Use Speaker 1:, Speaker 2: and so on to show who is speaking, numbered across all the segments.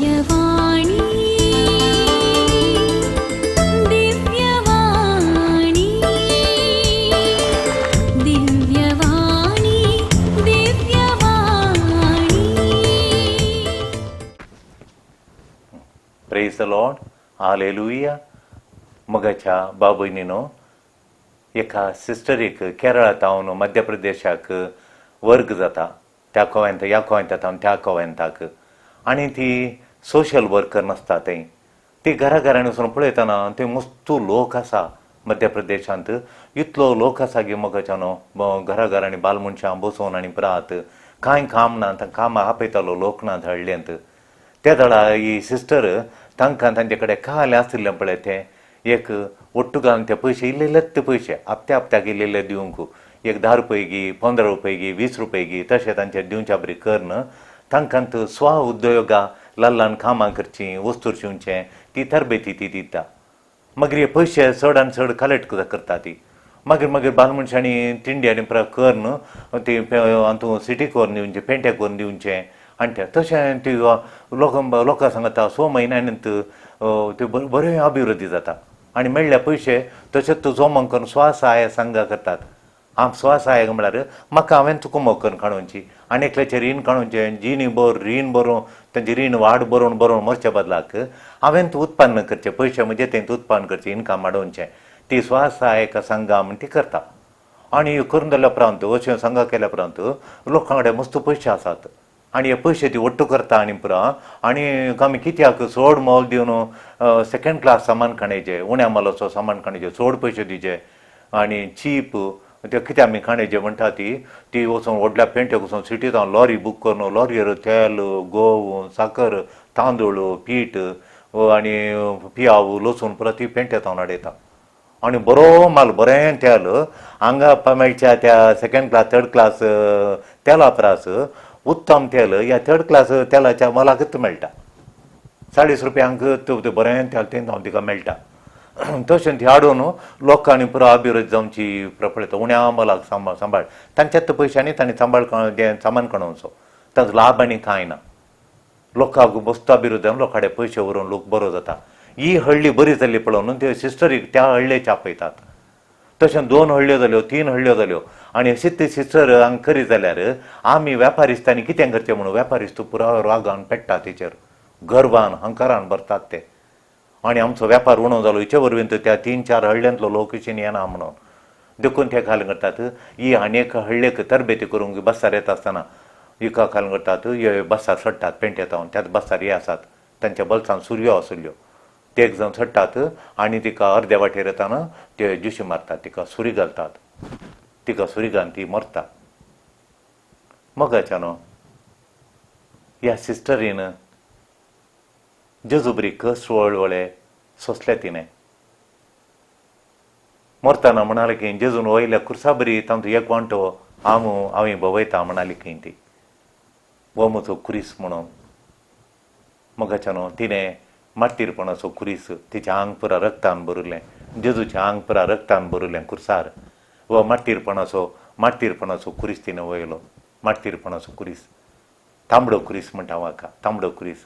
Speaker 1: दिव्यवाणी दिव्यवाणी दिव्यवाणी दिव्यवाणी.
Speaker 2: प्रेज the Lord, hallelujah. मगाच्या बाबयनीनो, एका सिस्टरीक केरळा तावन मध्य प्रदेशाक वर्ग जाता, त्या कोवेंत ह्या कोवेंता तावन त्या कोवेंताक, आनी ती सोशल वर्कर नासता थंय. ती घरा घरांनी वचून पळयतना थंय मस्तू लोक आसा. मध्य प्रदेशांत इतलो लोक आसा की मगाच्यानो घरा घरांनी बाल मनशां बसोवन आनी प्रात कांय काम ना, तांकां कामां आपयतालो लोक ना हळ्ळेंत. ते दळा ही सिस्टर तांकां तांचे कडेन काल आशिल्लें पळय तें एक ಒಟ್ಟು घालून ते पयशे इल्लेच ते पयशे हप्त्या हप्त्याक इल्ले दिवंक, एक 10 रुपये गी, 15 रुपये गी, 20 रुपये गी, तशें तांचे दिवच्या बरी करून तांकां स्व उद्योगा ल्हान ल्हान कामां करचीं, वस्तू शिंवचें, ती तरबेती ती दिता. मागीर हे पयशे चड आनी चड कलेक्ट करता ती. मागीर मागीर बाल मनशांनी तिंडी आनी करून ती हातूंत सिटीक व्हरून दिवचें, पेंट्याक व्हरून दिवचें. आनी तें तशें ती लोकां लोकां सांगता 6 म्हयन्यांनी त्यो बरें अभिवृद्धी जाता आनी मेळ्ळे पयशे तशेंच जमा करून स्वसहाय संघ करतात. आम स्वसहाय म्हळ्यार म्हाका हांवें तुका मोग करून काडोवची आनी एकल्याचें रीण काडोवचें, जिणी भर रीण भरून तांचें रीण वाड बरोवन बरोवन मरच्या बदलाक हांवें उत्पन्न करचें, पयशे म्हणजे तें उत्पन्न करचें, इनकम वाडोवचें. ती स्वसहायक संघा म्हण ती करता. आनी करून जाल्या उपरांत अशें संघा केल्या उपरांत लोकां कडेन मस्त पयशे आसात आनी हे पयशे ती ಒಟ್ಟು करता आनी पुरो. आनी आमी कित्याक चड मोल दिवन सेकंड क्लास सामान खाणेचें, उण्या मोलाचो सामान खाणेचें, चड पयशे दिवचे आनी चीप ते कित्याक आमी खाणेचें म्हणटा. ती ती वचून व्हडल्या पेंट्याक वचून सिटींत लॉरी बूक करून लॉरीर तेल, गोव, साकर, तांदूळ, पीठ आनी पियाव, लसूण पुरो ती पेंट्यात हांव हाडयता. आनी बरो माल, बरें तेल हांगा मेळच्या त्या सेकंड क्लास थर्ड क्लास तेला परस उत्तम तेल ह्या थर्ड क्लास तेलाच्या मोलाकच मेळटा. 40 रुपयांक तें बरें तेल तें हांव तिका मेळटा. तशें ती हाडून लोकांनी पुरो अभिवृद्धी जावची पळयता. उण्या मोलाक सांबाळ सांबाळ तांच्याच पयशांनी तांणी सांबाळ सामान काडोवचो, ताचो लाभ आनी कांय ना. लोकांक बसता अभिवृद्धी लोकां कडेन पयशे व्हरून लोक बरो जाता. ही हळ्ळी बरी जाल्ली पळोवन ते सिस्टरीक त्या हळ्ळेचे आपयतात. तशें 2 हळ्ळ्यो जाल्यो, 3 हळ्ळ्यो जाल्यो आनी अशीच ती सिस्टर हांगा करीत जाल्यार आमी वेपारिस्तांनी कितें करचें म्हणून वेपारिस्त पुरा रागान पेट्टा तेचेर, गर्वान हंकारान भरतात ते. आनी आमचो वेपार उणो जालो हिचे वरवीं तर त्या 3-4 हळ्ळ्यांतलो लोक इशीन येना म्हणून देखून ते खाल करतात. ही आनी एक हळ्ळेक तरबेती करूंक बसार येता आसतना हिका खाल करतात, हे बसार चडटात पेंट्यात हांव त्याच बसार हे आसात तांच्या बल्सान सुरयो आशिल्ल्यो, ते एक जावन चडटात आनी तिका अर्द्या वाटेर येताना ते जुशी मारतात, तिका सुरी घालतात, तिका सुरी घालून ती मरता. मगाच्यानो ह्या सिस्टरीन जेजूबरी कस वळवळे सोंसले तिणें. मरतना म्हणाले की जेजून वयल्या खुर्सा बरी तांचो एक वांटो हांव हांवें भोंवयता म्हणाली की ती हो म्हजो खुरीस म्हणून. मगाच्यानो तिणें मार्तीरपणाचो खुरीस तिच्या आंग पुरा रक्तान भरिल्लें, जेजूचें आंग पुरा रक्तान भरिल्लें खुर्सार, हो मार्तीरपणाचो मार्तीरपणाचो खुरीस तिणें वयलो. मार्तीरपणाचो खुरीस, तांबडो खुरीस म्हणटा हांव हाका, तांबडो खुरीस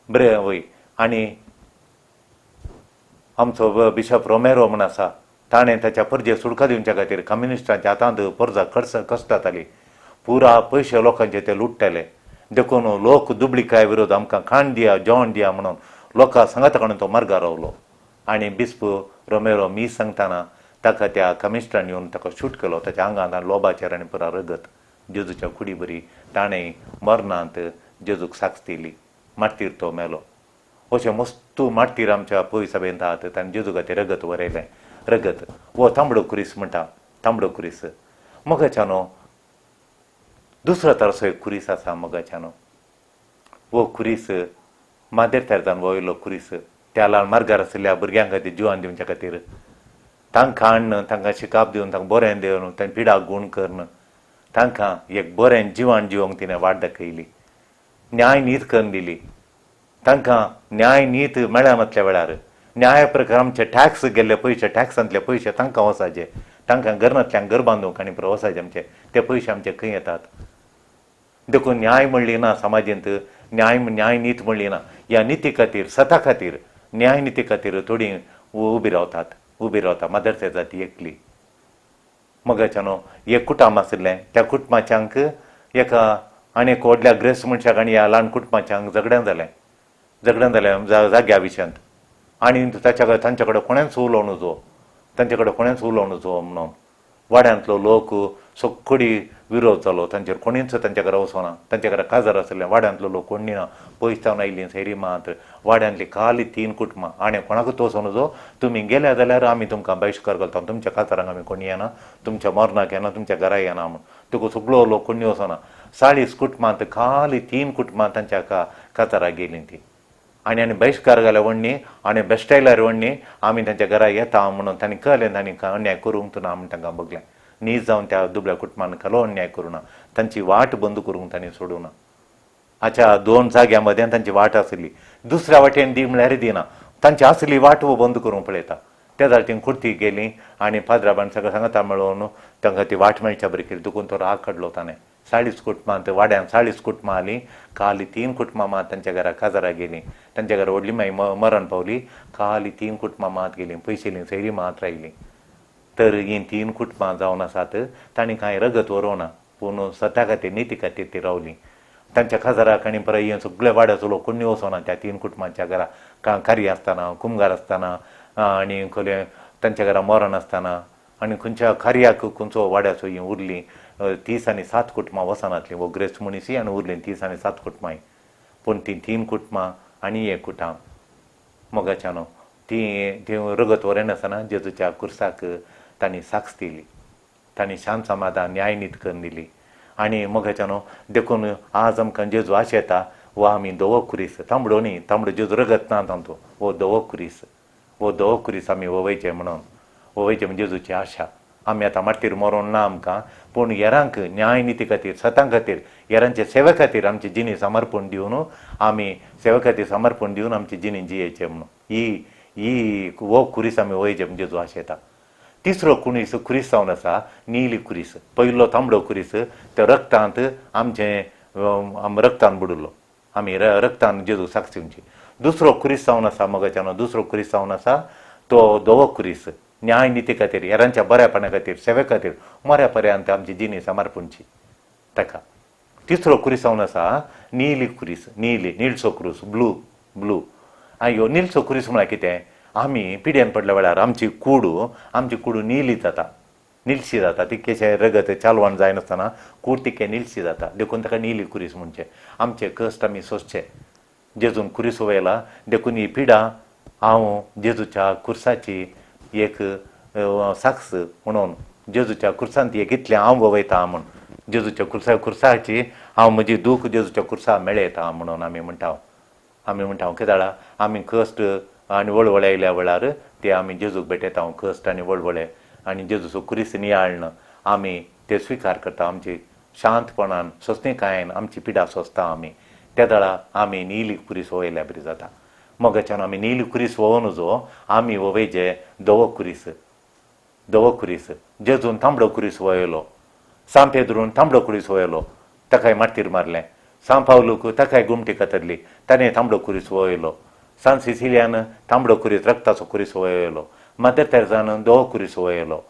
Speaker 2: बरें वय. आनी आमचो बिशप रोमेरो म्हण आसा, ताणें ताच्या परजे सुडका दिवच्या खातीर कम्युनिस्टांच्या हातांत परजा कष्ट जाताली, पुरा पयशे लोकांचे ते लुट्टले, देखून लोक दुबळिकाय विरोध आमकां खाण दिया जेवण दिया म्हणून लोकां सांगाता काडून तो मार्गार रावलो. आनी बिस्प रोमेरो मीस सांगतना ताका त्या कमिश्नरान येवन ताका शूट केलो, ताच्या आंगांत लोबाचेर आनी पुरा रगत जेजूच्या कुडी बरी. ताणें मरणांत जेजूक साक्ष दिली, मार्तीर तो मेलो. अशें मस्तू मार्तीर आमच्या पयस सभेंत आहात, ताणें जेजू खातीर रगत वरयलें, रगत हो तांबडो खुरीस म्हणटा, तांबडो खुरीस. मगाच्यानो दुसरो तराचो एक खुरीस आसा मगाच्यानो, हो खुरीस मादेर तेरजान वयलो खुरीस त्या ल्हान मार्गार आशिल्ल्या भुरग्यां खातीर जिवान दिवच्या खातीर तांकां हाडून तांकां शिकाप दिवन तांकां बरें दिवन तांकां पिडाक गूण करून तांकां एक बरें जिवान जिवंक तिणें वाट दाखयली, न्याय नीत करून दिली. तांकां न्याय नीत मेळनातल्या वेळार न्याय प्रकार आमचे टॅक्स गेल्ले पयशे, टॅक्सांतले पयशे तांकां वचाचे, तांकां घरनातल्यान घर बांदूंक आनी वचाचे आमचे ते पयशे आमचे खंय येतात. देखून न्याय म्हणली ना समाजेंत, न्याय न्याय नीत म्हणली ना. ह्या निती खातीर, सता खातीर, न्याय निती खातीर थोडीं उबी रावतात, उबी रावता. मदर तेरेजा ती एकली. मगाच्यानो एक कुटुंब आशिल्लें, त्या कुटुंबाच्यांक एका आनी एक व्हडल्या ग्रेस्त मनशाक आनी ह्या ल्हान कुटुंबाच्यांक झगडें जालें, झगडें जालें जाग्या विशयांत. आनी ताच्या तांचे कडेन कोणेंच उलोवं नजो, तांचे कडेन कोणेंच उलोवं नजो म्हणून वाड्यांतलो लोक सगळी विरोध जालो तांचेर. कोणीच तांच्या घरा वचना, तांच्या घरा काजार आशिल्लें, वाड्यांतलो लोक कोण ना, पयस जावन आयिल्लीं सैरी मात. वाड्यांतली खाली 3 कुटुंबां आनी कोणाकूच वचों नजो, तुमी गेल्या जाल्यार आमी तुमकां बहिश्कार घालता, तुमच्या काजारांक आमी कोणी येना, तुमच्या मरणाक येना, तुमच्या घरा येना म्हूण. तुका सगळो लोक कोणी वचना. 40 कुटुंबांत खाली 3 कुटुंबां तांच्या काजाराक गेलीं ती. आनी आनी बहिश्कार घाल्या वण्णी आनी बेश्टायल्यार वण्णी आमी तांच्या घरा येता म्हणून तांणी कळ्ळें, तांणी अन्याय करूंक ना म्हूण तांकां बगलें. नीज जावन त्या दुबळ्या कुटुंबान कसलो अन्याय करूं ना, तांची वाट बंद करूंक तांणी सोडूं ना. आच्या 2 जाग्यां मदें तांची वाट आसली, दुसऱ्या वाटेन दी म्हळ्यार दिना, तांची आसली वाट बंद करूंक पळयता. त्या जाल्यार ती कुर्ती गेली आनी पाद्राबान सगळें सांगता मेळोवन तांकां ती वाट मेळच्या बरी केली. देखून तो राग काडलो ताणें. 40 कुटुंबांत वाड्यान 40 कुटुंबां आलीं, खाली 3 कुटुंबां मात तांच्या घरा काजारा गेलीं. तांच्या घरा व्हडली माई मरण पावली, खाली 3 कुटुंबां मात गेलीं, पयशेलीं सैरी मात रायलीं. तर हीं 3 कुटुंबां जावन आसात, तांणी कांय रगत वरोवना, पूण सत्या खातीर निती खातीर ती रावलीं. तांच्या काजाराक आनी परत हें सगळे वाड्याचो लोक कोणी वचना त्या 3 कुटुंबांच्या घरा, कार्य आसतना, कुमगार आसतना आनी खंय तांच्या घरा मरण आसतना आनी खंयच्या कार्याक खंयचो वाड्याचो हीं उरलीं 30 आनी 7 कुटुंबां वचनातलीं. वो ग्रेस्त मनीस आनी उरलीं 30 आनी 7 कुटुंबां, पूण तीं 3 कुटुंबां आनी एक कुटां मोगाच्यानो तीं तीं रगत वरयनासतना जेजूच्या कुर्साक तांणी साक्ष दिली, तांणी शांत समाधान न्यायनीत करून दिली. आनी मोगाच्यानो देखून आज आमकां जेजू आशेता वो आमी धवो कुरीस, तांबडो न्ही, तांबडो जेजू रगत ना तांचो, वो धवो कुरीस, वो धवो कुरीस आमी वोवयचें म्हणून, वोवयचें म्हणजे जेजूची आशा. आमी आतां माटीर मरोन ना आमकां, पूण हेरांक न्याय निती खातीर, सतां खातीर, हेरांचे सेवे खातीर आमची जिणी समर्पण दिवन आमी सेवे खातीर समर्पण दिवन आमची जिणी जियेचें म्हणून ही ही वो कुरीस आमी वयचें म्हणजे जेजू आशेता. तिसरो कुरीस कुरीस जावन आसा नीली कुरीस. पयलो तांबडो कुरीस त्या रक्तांत आमचें रक्तान बुडिल्लो, आमी रक्तान जेजू साक्ष दिवची. दुसरो कुरीस जावन आसा मगाच्यानो, दुसरो कुरीस जावन आसा तो धवो कुरीस, न्याय निती खातीर, हेरांच्या बऱ्यापणा खातीर, सेवे खातीर मऱ्या पर्यंत आमची जिणी समर्पणची ताका. तिसरो कुरीस जावन आसा नीली कुरीस, नीली निळसो क्रूस, ब्लू ब्लू. आनी ह्यो निळसो कुरीस म्हळ्यार कितें, आमी पिड्यान पडल्या वेळार आमची कूड, आमची कूड नीली जाता, निळशी जाता, तितकेशें रगत चालवण जायनासतना कूड तितकें निळशी जाता, देखून ताका नीली कुरीस म्हणचें. आमचे कश्ट आमी सोंसचे, जेजून कुरीस वयला, देखून ही पिडा हांव जेजूच्या कुर्साची एक साक्ष म्हणून, जेजूच्या कुर्सान ती एक इतलें हांव वयता म्हूण, जेजूच्या कुर्सा कुर्साची हांव म्हजी दूख जेजूच्या कुर्सा मेळयता म्हणून आमी म्हणटा. आमी म्हणटा कित्याक आमी कश्ट आनी वळवळे आयल्या वेळार ते आमी जेजूक भेटयता, कश्ट आनी वळवळे आनी जेजूचो कुरीस नियाळ्ळन आमी ते स्विकार करता, आमची शांतपणान सोंसणीकायेन आमची पिडा सोंसता आमी. त्या वेळार आमी नीली कुरीस वयल्या बरी जाता. मगाच्यान आमी नीली कुरीस वोवो नजो, आमी वोवयचे धवो कुरीस, धवो कुरीस. जेजून तांबडो कुरीस वयलो, सांव पेद्रून तांबडो कुरीस वयलो, ताकाय माटीर मारलें. सांव पावलूक ताकाय गुमटी कातरली, ताणें तांबडो कुरीस वयलो. सांत सिसिलियान तांबडो कुरीस, रक्ताचो कुरीस वयलो. मदर तेरेजान धवो कुरीस वयलो.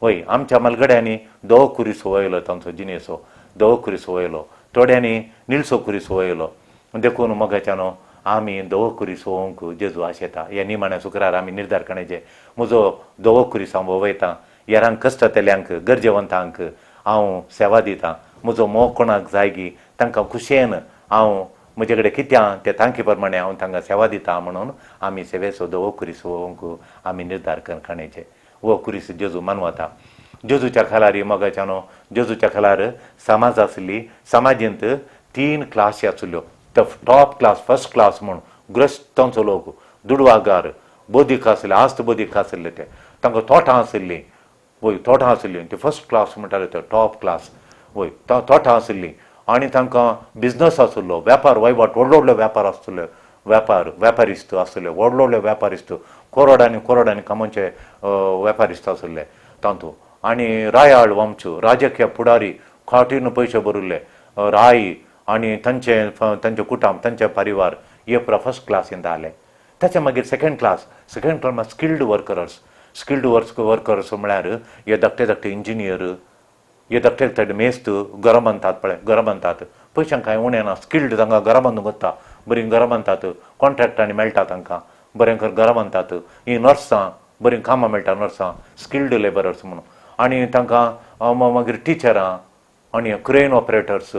Speaker 2: वय आमच्या मालगड्यांनी धवो कुरीस वयलो, तांचो जिणेचो धवो कुरीस वयलो. थोड्यांनी निळसो कुरीस वयलो. देखून मोगाच्यानो आमी धवो कुरीस वोवंक जेजू आशेता. ह्या निमाण्या शुक्रार आमी निर्धार करण्याचे, म्हजो धवो कुरीस हांव वयतां, हेरांक कश्टतल्यांक, गरजेवंतांक हांव सेवा दितां, म्हजो मोग कोणाक जायगी तांकां खुशयेन हांव म्हजे कडेन कितें आहा ते तांकी प्रमाणे हांव तांकां सेवा दिता म्हणून आमी सेवेचो धवो कुरीस वोवंक आमी निर्धार करण्याचे. हो कुरीस जेजू मानवता. जेजूच्या खालार मोगाच्यानो, जेजूच्या खालार समाज आसली. समाजेंत 3 क्लासी आसल्यो. टॉप क्लास, फर्स्ट क्लास म्हूण ग्रस्तांचो लोक, दुडवागार, बौद्धीक आसले, आस्त बौद्धीक आसले, ते तांकां तोटां आशिल्लीं, वय तोटां आशिल्लीं, ते फर्स्ट क्लास म्हणटाले ते टॉप क्लास, वय तोटां आशिल्लीं. आनी तांकां बिजनस आशिल्लो, वेपार वयवाट, व्हडलो व्हडलो वेपार आसतले, वेपार वेपारिस्त आसले, व्हडलो व्हडले वेपारिस्त, करोडांनी करोडांनी कामांचे वेपारिस्त आसले तातूंत. आनी रायाळ वंश, राजकीय फुडारी, खाटीन पयशे भरिल्ले राय आनी तांचे तांचे कुटुंब, तांचे परिवार हे पुरा फर्स्ट क्लासींत आले. ताच्या मागीर सेकंड क्लास. सेकंड क्लास म्हळ्यार स्किल्ड वर्कर्स. स्किल्ड वर्कर्स म्हळ्यार हे धाकटे धाकटे इंजिनियर, हे धाकटे धाकटे मेस्त, घरां बांदतात पळय, घरां बांदतात, पयशांक कांय उणें ना, स्किल्ड तांकां घरां बांदूंक वता, बरीं घरां बांदतात, कॉन्ट्रॅक्टांनी मेळटा तांकां, बरें कर घरां बांदतात. हीं नर्सां, बरीं कामां मेळटा नर्सां, स्किल्ड लेबरर्स म्हणून. आनी तांकां मागीर टिचरां आनी क्रेन ऑपरेटर्स,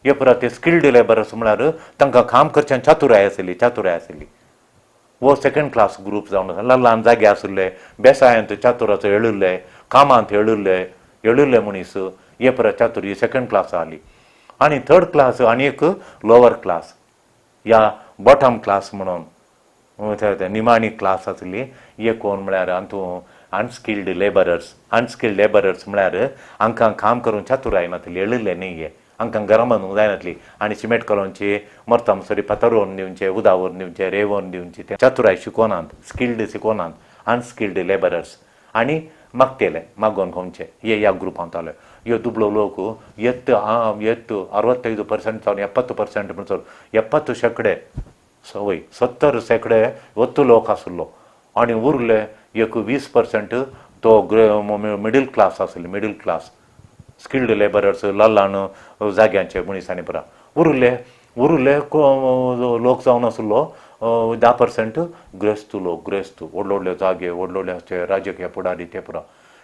Speaker 2: हे पुरा ते स्किल्ड लेबरर्स म्हळ्यार तांकां काम करचें चातुराय आशिल्ली, चातुराय आशिल्ली. हो सेकंड क्लास ग्रूप जावन आसा. ल्हान ल्हान जागे आशिल्ले, बेसायांत चातुराचो येळिल्ले, कामांत येळिल्ले, येळिल्ले मनीस, हे पुरा चातुरी सेकंड क्लास आली. आनी थर्ड क्लास आनी एक लोवर क्लास या बॉटम क्लास म्हणून निमाणी क्लास आसली. हे कोण म्हळ्यार हातूंत अनस्किल्ड लेबरर्स. अनस्किल्ड लेबरर्स म्हळ्यार हांकां काम करूंक चातुराय नासली, येळिल्ले न्ही हे, हांकां घरां बांदूंक जायनासली आनी सिमेंट कलोवची, मरता सरी फातर व्हरून दिवचे, उदक व्हरून दिवचे, रेंव व्हरून दिवची, ते चातुराय शिकोनात, स्किल्ड शिकोनात, अनस्किल्ड लेबरर्स. आनी मागतेले, मागोवन खावचे, हे ह्या ग्रुपांत आले. ह्यो दुबळो लोक येत येत 65% जावन 70% म्हणसर 70 शेंकडे, सवय 70 शेंकडे वत्तू लोक आशिल्लो. आनी उरले एक 20% तो मिडल क्लास आशिल्ली, मिडल क्लास स्किल्ड लेबरर्स, ल्हान ल्हान जाग्यांचे मनीस. आनी पुरा उरले उरले लोक जावन आशिल्लो 10% ग्रेस्त लोक, ग्रेस्त, व्हडले व्हडले जागे, व्हडले व्हडले राजकीय फुडारी. ते पुरा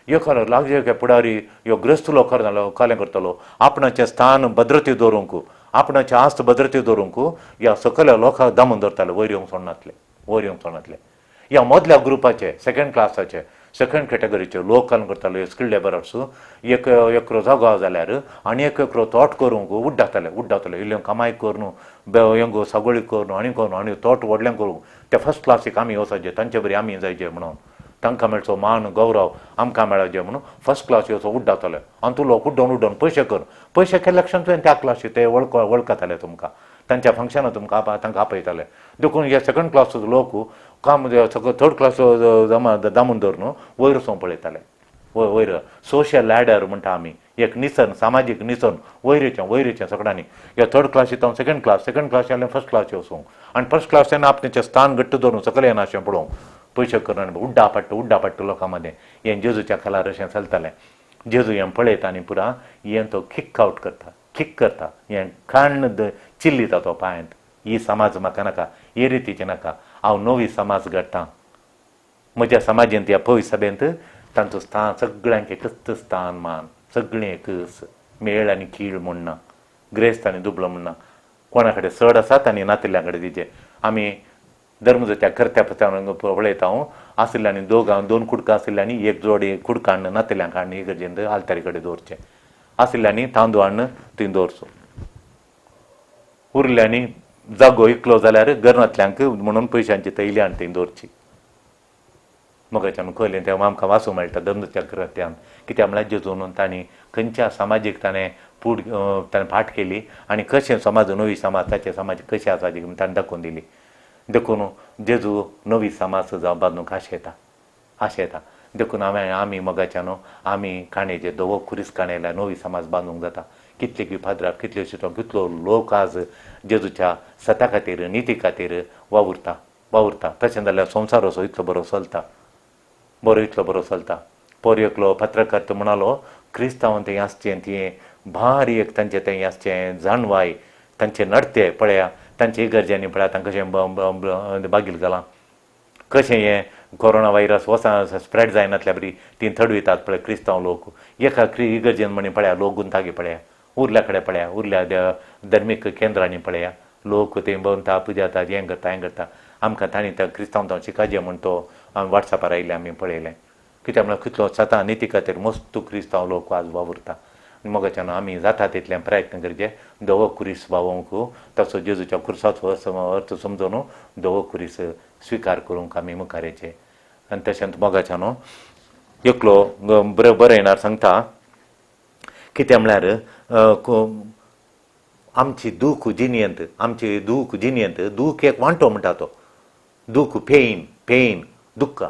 Speaker 2: एक राजकीय फुडारी, ह्यो ग्रेस्त लोक कालें करतालो, आपणाचें स्थान भद्रते दवरूंक, आपणाची आस्त भद्रते दवरूंक ह्या सकयल्या लोकांक दामून दवरताले, वयर येवंक सोडनासले, वयर येवंक सोडनासले. ह्या मदल्या ग्रुपाचे, सेकंड क्लासाचे, सेकंड कॅटेगरीचे लोक काम करताले, स्किल्ड लेबरर्स, एक एकरो जागो जाल्यार आनी एक एकरो तोट करूंक उड्डाताले, उड्डाताले, इल्लें कमाय करून, हेंगो सगळी करून आनी करून आनी तोट व्हडलें करूंक ते फर्स्ट क्लासीक आमी वचचे, तांचे बरी आमी जायचे म्हणून, तांकां मेळचो मान गौरव आमकां मेळचे म्हणून फर्स्ट क्लास येवचो उड्डाताले. आनी तूं लोक उड्डोवन उड्डोवन पयशे कर, पयशे केल्ल्या तुवें त्या क्लासी ते वळखताले तुमकां, तांच्या फंक्शनां तुमकां तांकां आपयताले. देखून हे सेकंड क्लास लोक काम सगळो थर्ड क्लास जमा दामून दवरून वयर वचोन पळयताले, वयर सोशल लॅडर म्हणटा आमी, एक निसण, सामाजीक निसण, वयर येचें, वयर येचें सगळ्यांनी. ह्या थर्ड क्लास येता सेकंड क्लास, सेकंड क्लास जाल्यार फर्स्ट क्लास वचूंक आनी फर्स्ट क्लासान आपणाचें स्थान घट्ट दवरून सकयल येना अशें पळोवंक पयशे करून उड्डा पडटा, उड्डा पडटा लोकां मदें. हें जेजूच्या खालार अशें चलतालें. जेजू हें पळयता आनी पुरा हें तो किक आवट करता, किक करता, हें काण्ण चिल्लिता तो पांयांत. ही समाज म्हाका नाका, हे रितीचें नाका, हांव नवी समाज घडटा. म्हज्या समाजेंत, ह्या पवित्र सभेंत तांचो स्थान सगळ्यांक एकच स्थान मान, सगळीं एकच, मेळ आनी कीळ म्हणना, ग्रेस्त आनी दुबळो म्हणना, कोणा कडेन चड आसात आनी नातिल्ल्या कडेन दिचे. आमी धर्मजाच्या कर्त्या पत्यान पळयता हांव आशिल्ल्यांनी दोग दोन कुडकां आशिल्ल्यांनी एक जोडी कुडकां हाडून नातिल्ल्यांक हाडून इगर्जेंत आल्तारी कडेन दवरचें, आशिल्ल्यांनी तांदूळ हाडून थंय दवरचो, उरल्यांनी जागो इकलो जाल्यार घरांतल्यांक म्हणून पयशांची थैली हाडून थंय दवरची. मोगाच्यान कळ्ळें तें आमकां वाचूंक मेळटा धर्मजाच्या कृत्यान. कित्याक म्हळ्यार जेजून तांणी खंयच्या समाजीक ताणें पूड ताणें फाट केली आनी कशें समाज, नवी समाज, ताचे समाज कशें आसा ताणें दाखोवन दिली. देखून जेजू नवी समाज जावं बांदूंक आशेता, आशेता. देखून हांवें आमी मोगाच्या न्हू आमी काणयेचे धवो खुरीस काणयल्यार नवी समाज बांदूंक जाता. कितले पाद्राक, कितल्यो शिटो, कितलो लोक आज जेजूच्या सता खातीर, निती खातीर वावुरता, वावुरता. तशें जाल्यार संवसार असो इतलो बरो चलता, बरो इतलो बरो चलता. पोर एकलो पत्रकार म्हणालो, क्रिस्तांव थंय आसचें ती भारी एक तांचें थंय आसचें जाणवाय, तांचे नडते पळया, तांचे इगर्जांनी पळया, तांकां कशें बागील घालां, कशें हें कोरोना वायरस वचा स्प्रेड जायनातल्या बरी ती थडवितात पळय क्रिस्तांव लोक. एका इगर्जेन म्हणी पळया लोक गुंतागी पळया, उरल्या कडेन पळया, उरल्या धर्मीक केंद्रांनी पळया, लोक थंय भोंवता, पुजा जाता, हें करता, हें करता. आमकां तांणी त्या क्रिस्तांव जावन शिकाजे म्हण तो वॉट्सॅपार आयिल्लें आमी पळयलें. कित्याक म्हळ्यार कितलो सता निती खातीर मस्त क्रिस्तांव लोक आज वावुरता. मोगाच्यान आमी जाता तितलें प्रयत्न करचे धवो खुरीस बावोवंक, तसो जेजूच्या खुर्साचो अर्थ समजून धवो खुरीस स्विकार करूंक आमी मुखार येचे. आनी तशेंच मोगाच्यान एकलो बरें बरयणार सांगता, कितें म्हळ्यार आमची दूख जिणेंत, आमची दूख जिणेंत, दूख एक वांटो म्हणटा तो, दूख, पेन, पेन, दुख्ख,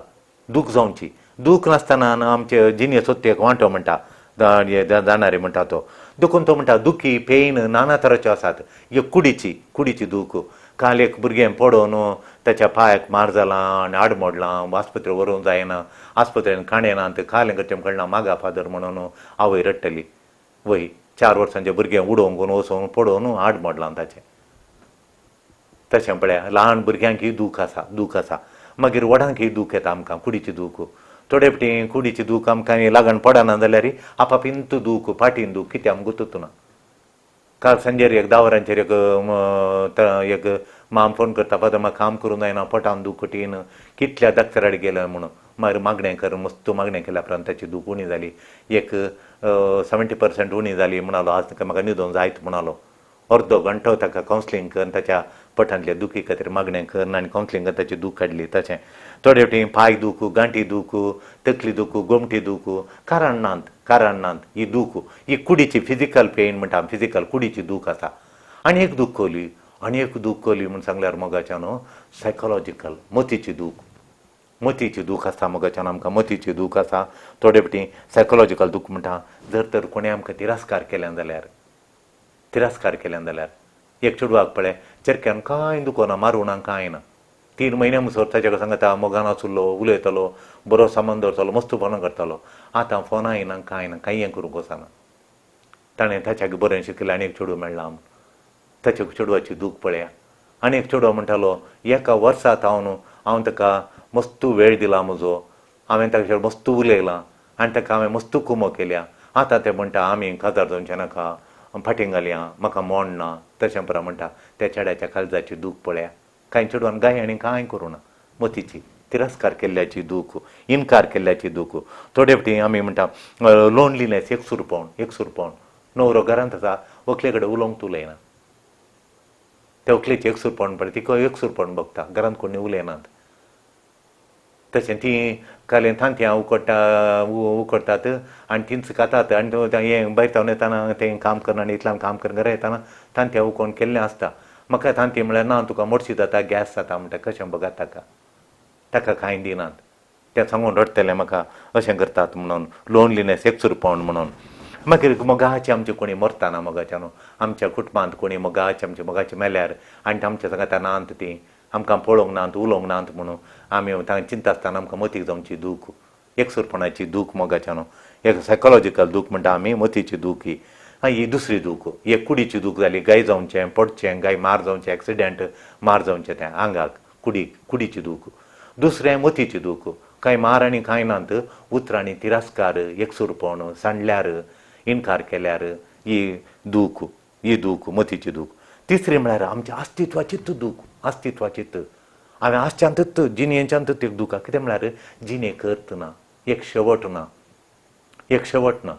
Speaker 2: दूख जावची, दूख नासतना आमचे जिणेचो एक वांटो म्हणटा जाणारे म्हणटा तो. देखून तो म्हणटा दुखी पेन नाना तराच्यो आसात. एक कुडीची कुडीची दूख, काल एक भुरगें पडोवन ताच्या पांयाक मार जाला आनी आड मोडलां, आस्पत्रे व्हरूंक जायना, आस्पत्रेन काणें नात, कालें करचें कळना, मागा फादर म्हणून आवय रडटली. वय 4 वर्सांचें भुरगें उडोवंक वचोवन पडोवन आड मोडलां ताचें. तशें पळया ल्हान भुरग्यांकय दूख आसा, दूख आसा. मागीर व्हडांकय दूख येता आमकां, कुडीची दूख. थोडे फावटी कुडीची दूख आमकां लागण पडना जाल्यार आपापींत दूख, फाटीन दूख, कितें आमकां गुतूच ना. काल सांजेर एक 10 वरांचेर एक एक माम फोन करता, फादर म्हाका काम करूंक जायना, पोटान दूख कठीण, कितल्या डॉक्टरा कडेन गेलें म्हणून. मागीर मागणें कर, मस्त मागणें केल्या उपरांत ताची दूख उणी जाली, एक 70% उणी जाली म्हणालो. आज ताका म्हाका न्हिदोंक जायत म्हणालो. अर्दो घंटो ताका कावन्सिलींग करून ताच्या पोटांतल्या दुखी खातीर मागणें करून आनी कावन्सिलींग करून ताची दूख काडली. तशें थोडे फावटी पांय दूख, गांठी दूख, तकली दूख, गोमटी दूख, कारण नात, कारण नात ही दूख. ही कुडीची फिजिकल पेन म्हणटा, फिजिकल कुडीची दूख आसा. आनी एक दूख कोली, आनी एक दूख कोली म्हूण सांगल्यार मोगाच्यान सायकोलॉजिकल मतीची दूख, मतीची दूख आसा मोगाच्यान आमकां मतीची दूख आसा. थोडे फावटी सायकोलॉजिकल दूख म्हणटा, जर तर कोणें आमकां तिरस्कार केल्यान जाल्यार, तिरस्कार केल्यान जाल्यार. एक चेडवाक पळय चरक्यान कांय दुखोना, मारूना, कांय ना, 3 म्हयन्या मुसर ताच्या कडेन सांगता मोगान आसलो, उलयतालो, बरो सामान दवरतालो, मस्त फोनां करतालो. आतां फोनां येना, कांय ना, कांय हें करूंक वचना. ताणें ताच्याक बरें शिकलें आनी एक चेडूं मेळ्ळां म्हूण ताच्या चेडवाची दूख पळया. आनी एक चेडो म्हणटालो एका वर्सा हांव हांव ताका मस्त वेळ दिला म्हजो, हांवें ताका मस्त उलयलां आनी ताका हांवें मस्त कुमो केल्या. आतां ते म्हणटा आमी काजार जावचें नाका, फाटीं घालया, म्हाका मोड ना, तशें परा म्हणटा. त्या चेड्याच्या काळजाची दूख पळया. कांय चेडवान गाय आनी कांय करूं ना, मतीची तिरस्कार केल्ल्याची दूख, इनकार केल्ल्याची दूख. थोडे फावटी आमी म्हणटा लोनलीनेस, एकसूरपण, एकसूरपण. न्हवरो घरांत आसा, व्हंकले कडेन उलोवंक उलयना, त्या व्हंकलेचें एकसूरपण पळय, तिका एकसूरपण बघता, घरांत कोणी उलयनात. तशें तीं कालें तांतयां उकडटा उकडटात आनी तींच खातात आनी हें भायर तावन येतना तें काम करना आनी इतल्यान काम करून घरा येतना तांतयां उकोवन केल्लें आसता. म्हाका तांती म्हळ्यार ना तुका मोडशी जाता, गॅस जाता म्हणटा. कशें बघा ताका, ताका कांय दिनात, तें सांगून रडटलें म्हाका अशें करतात म्हणून, लोनलीनेस, एकसूरपण म्हणून. मागीर मोगाचे आमचे कोणी मरतना मोगाच्या न्हू, आमच्या कुटुंबांत कोणी मोगाचे आमचे मोगाचे मेल्यार आनी आमच्या सांगता नात ती आमकां पळोवंक नात, उलोवंक नात म्हणून आमी तांकां चिंता आसतना आमकां मतीक जावची दूख, एकसूरपणाची दूख मोगाच्या न्हू, एक सायकोलॉजिकल दूख म्हणटा आमी, मतीची दूख ही. ही दुसरी दूख. एक कुडीची दूख जाली, गाय जावचें, पडचें, गाय मार जावचें, एक्सिडेंट मार जावचें तें आंगाक, कुडीक, कुडीची दूख. दुसरें मतीची दूख, कांय मार आनी कांय नात, उतरांनी तिरस्कार, एकसूरपण, सांडल्यार, इनकार केल्यार ही दूख, ही दूख मतीची दूख. तिसरी म्हळ्यार आमच्या अस्तित्वाचीच दूख, अस्तित्वाचीच. हांवें आसच्यांतच जिणेंच्यातच एक दूख. कितें म्हळ्यार जिणेक अर्थ ना, एक शेवट ना, एक शेवट ना.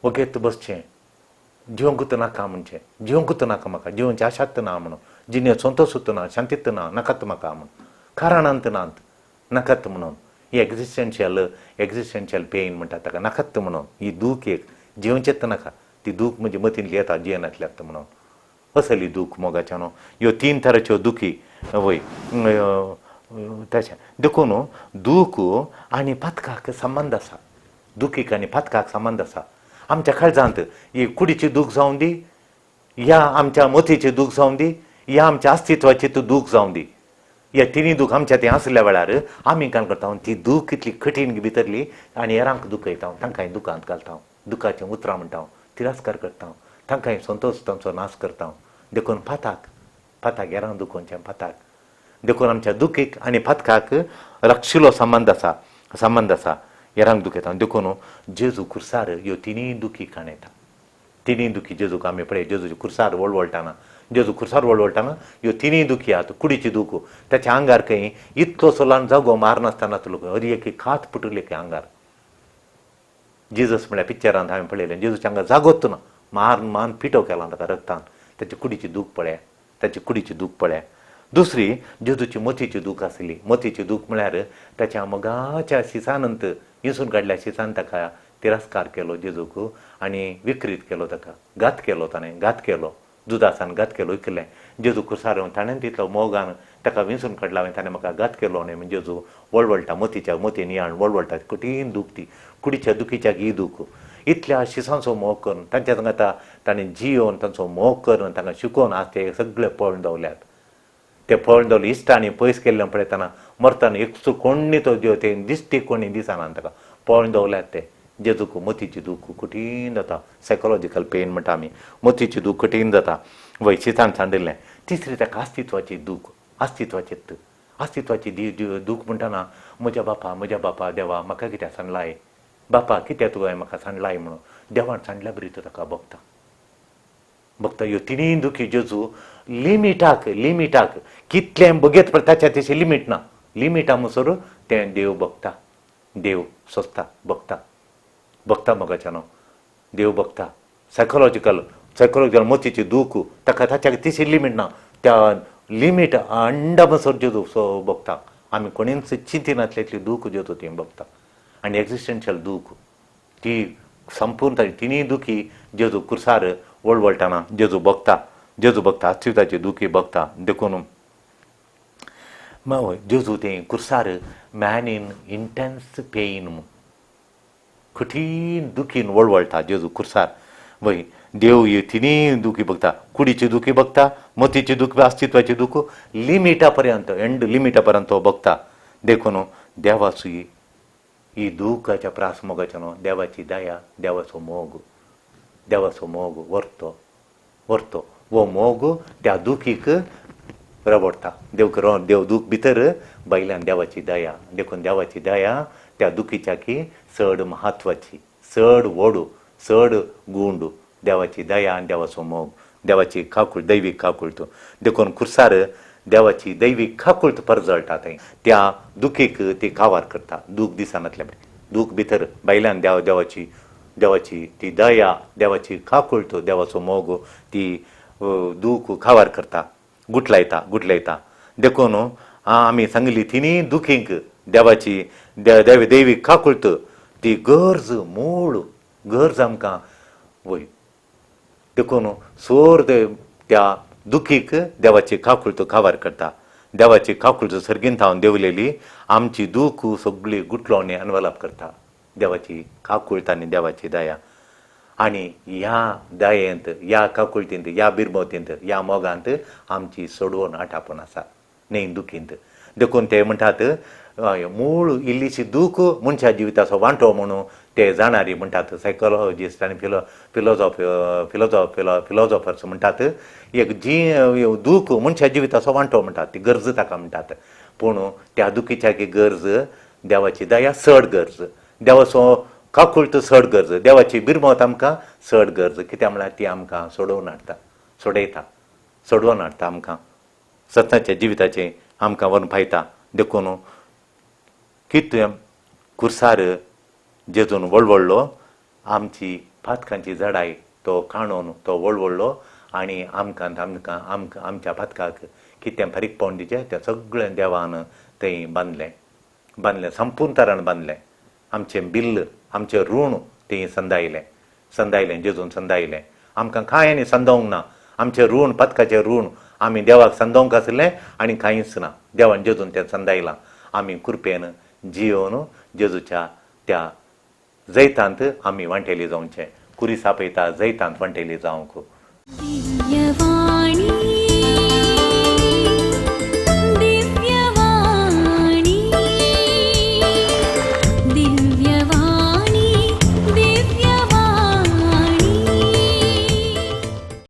Speaker 2: वगेत बसचें, जिवंकूच नाका म्हणचें, जिवंकूच नाका म्हाका, जिवनची आशाच ना म्हणून, जिणेंत संतोशूच ना, शांतीच ना, नाकात म्हाका म्हणून, कारणांत नात, नाकात म्हणून. ही एक्झिस्टन्शियल, एक्झिस्टन्शियल पेन म्हणटा ताका, नाकात म्हणून. ही दूख एक जिवचेच नाका, ती दूख म्हणजे मतींतली येता जियेनातल्यात म्हणून, असली दूख मोगाच्या न्हू. ह्यो 3 तराच्यो दुखी वय तशें. देखून दूख आनी पातकाक संबंद आसा, दुखीक आनी पातकाक संबंद आसा. आमच्या काळजांत ही कुडीची दूख जावं दी, ह्या आमच्या मतीची दूख जावं दी, ह्या आमच्या अस्तित्वाची दूख जावं दी, ह्या तिनूय दूख आमच्या थंय आसल्या वेळार आमी काय करता, ती दूख कितली कठीण भितरली आनी हेरांक दुखयता, तांकां दुखांत घालता, दुखाचीं उतरां म्हणटा, तिरस्कार करता, तांकां संतोश तांचो नाश करता. देखून पाताक, पाताक हेरांक दुखोवचें पाताक. देखून आमच्या दुखीक आनी पातकाक लागशिल्लो संबंद आसा, संबंद आसा, हेरांक दुखयता. देखून जेजू खुर्सार ह्यो तिनूय दुखी काणयता, तिनूय दुखी जेजूक आमी पळय, जेजूचे खुर्सार वळवळटाना, जेजू खुर्सार वळवळटाना ह्यो तिनूय दुखी आहात. कुडीची दूख, ताच्या आंगार खंय इतलो ल्हान जागो मारनासतना तुलो खंय एक कात पुटली खंय आंगार. जेजस म्हळ्यार पिक्चरांत हांवें पळयलें, जेजूच्या आंगार जागोच ना, मार मान पिठो केला ताका रक्तान. ताची कुडीची दूख पळया, ताची कुडीची दूख पळया. दुसरी जेजूची मतीची दूख आसली. मतीची दूख म्हळ्यार ताच्या मोगाच्या शिसानंत इंसून काडल्या शिसान ताका तिरस्कार केलो जेजूक आनी विकृत केलो ताका, घात केलो ताणें, घात केलो, जुदासान घात केलो. इतलें जेजू खुर्सार ताणें तितलो मोगान ताका विंचून काडला, हांवें ताणें म्हाका घात केलो न्ही म्हण जेजू वळवळटा, मतीच्या मतीन याण वळवळटा, कठीण दूख ती, कुडीच्या दुखीच्या ही दूख. इतल्या शिसांचो मोग करून तांच्या सांगाता ताणें जियोवन तांचो मोग करून तांकां शिकोवन आज ते सगळे पळून दवल्यात. ते पळून दवरले इश्टांनी पयस केल्ले पळयतना मरतना एक कोण्णी तो देव ते दिश्टी कोणी दिसना ताका पळून दवरल्यात ते. जेजूक मोतीची दूख कठीण जाता, सायकोलॉजिकल पेन म्हणटा आमी, मोतीची दूख कठीण जाता. वय शितान सांडिल्लें. तिसरी ताका अस्तित्वाची दूख, अस्तित्वाची अस्तित्वाची दूख म्हणटना म्हज्या बापा म्हज्या बापा देवा म्हाका कित्याक सांडलाय, बापा कित्याक तुवें म्हाका सांडलाय म्हणून देवान सांडल्या बरी तो ताका भोगता भोगता. ह्यो तिनूय दुखी जेजू लिमिटाक लिमिटाक कितलें बघेत पण ताच्या तशी लिमीट ना, लिमिटा म्हणसर तें देव भोगता, देव सोंसता, भोगता भोगता मोगाच्यानो देव भोगता. सायकोलॉजिकल सायकोलॉजिकल मोतीची दूख ताका ताच्या तशी लिमीट ना, त्या लिमीट अंडा म्हणसर जेजू सो भोगता. आमी कोणीच चिंतिनातले इतली दूख जेजू ती भोगता. आनी एक्जिस्टन्शियल दूख ती संपूर्ण तिनूय दुखी जेजू कुर्सार वळवळटना जेजू भोगता, जेजू भोगता, अस्तित्वाची दुखी भोगता. देखून जेजू तें कुर्सार मॅन इन इंटेन्स पेन कठीण दुखीन वळवळटा जेजू कुर्सार. वय देव ही तिनूय दुखी भोगता, कुडीची दुखी भोगता, मतीची दुखी, अस्तित्वाची दूख लिमिटा पर्यंत एंड लिमिटा पर्यंत तो भोगता. देखून देवाचो ही दुखाच्या प्रास मोगाच्या न्हू देवाची दया, देवाचो मोग, देवाचो मोग व्हरतो व्हरतो हो मोग त्या दुखीक रबडटा. देव देव दूख भितर भायल्यान देवाची दया. देखून देवाची दया त्या दुखीच्याकी चड म्हत्वाची, चड व्हड, चड गुंड देवाची दया आनी देवाचो मोग, देवाची काकूळ, दैवीक काकूळत. देखून कुर्सार देवाची दैवीक काकूळत परजळटा थंय त्या दुखीक ती कावार करता. दूख दिसनातल्या दूख भितर भायल्यान देव देवाची देवाची ती दया, देवाची काकूळत, देवाचो मोग ती दूख कावार करता, गुटलायता गुटलायता. देखून आमी सांगली तिनूय दुखींक देवाची देवी दैवीक काकूळत ती गरज, मूळ गरज आमकां वय. देखून सोर त्या दुखीक देवाची काकूळत कावार करता. देवाची काकूळत सर्गीन थावन देंवलेली आमची दूख सगळी गुटलावणी एनवलप करता देवाची काकूळत आनी देवाची दया. आनी ह्या दयेंत, ह्या काकुळतींत, ह्या बिरमोतींत, ह्या मोगांत आमची सोडवण आटापून आसा न्हय दुखींत. देखून ते म्हणटात मूळ इल्लीशी दूख मनशा जिविताचो वांटो म्हणून ते जाणारी म्हणटात. सायकोलॉजिस्ट आनी फिलो फिलोजॉफ फिलोजॉफ फिलोजॉफर्स म्हणटात एक जी दूख मनशा जिविताचो वांटो म्हणटात, ती गरज ताका म्हणटात. पूण त्या दुखीच्याकी गरज देवाची दया चड गरज, देवाचो काकूळत चड गरज, देवाची बिरमत आमकां चड गरज. कित्याक म्हळ्यार ती आमकां सोडोवन हाडटा, सोडयता, सोडोवन हाडटा आमकां सत्याच्या जिविताचें आमकां व्हरून पायता. देखून कितें कुर्सार जेजून वळवळ्ळो आमची पातकांची जडाय तो काणून तो वळवळ्ळो आनी आमकां आमकां आमकां आमच्या पातकाक कितें फारीकपण दिचें तें सगळें देवान थंय बांदलें बांदलें संपूर्ण तरान बांदलें. आमचें बिल्ल, आमचें ऋण तें संदायलें संदायलें जेजून संदायलें. आमकां कांय आनी संदोवंक ना. आमचें ऋण, पातकाचें ऋण आमी देवाक संदोवंक आसलें आनी कांयच ना. देवान जेजून तें संदायलां. आमी कृपेन जियोवन जेजूच्या त्या जैतांत आमी वांटेली जावचें. कुरीस आपयता जैतांत वांटेली जावंक.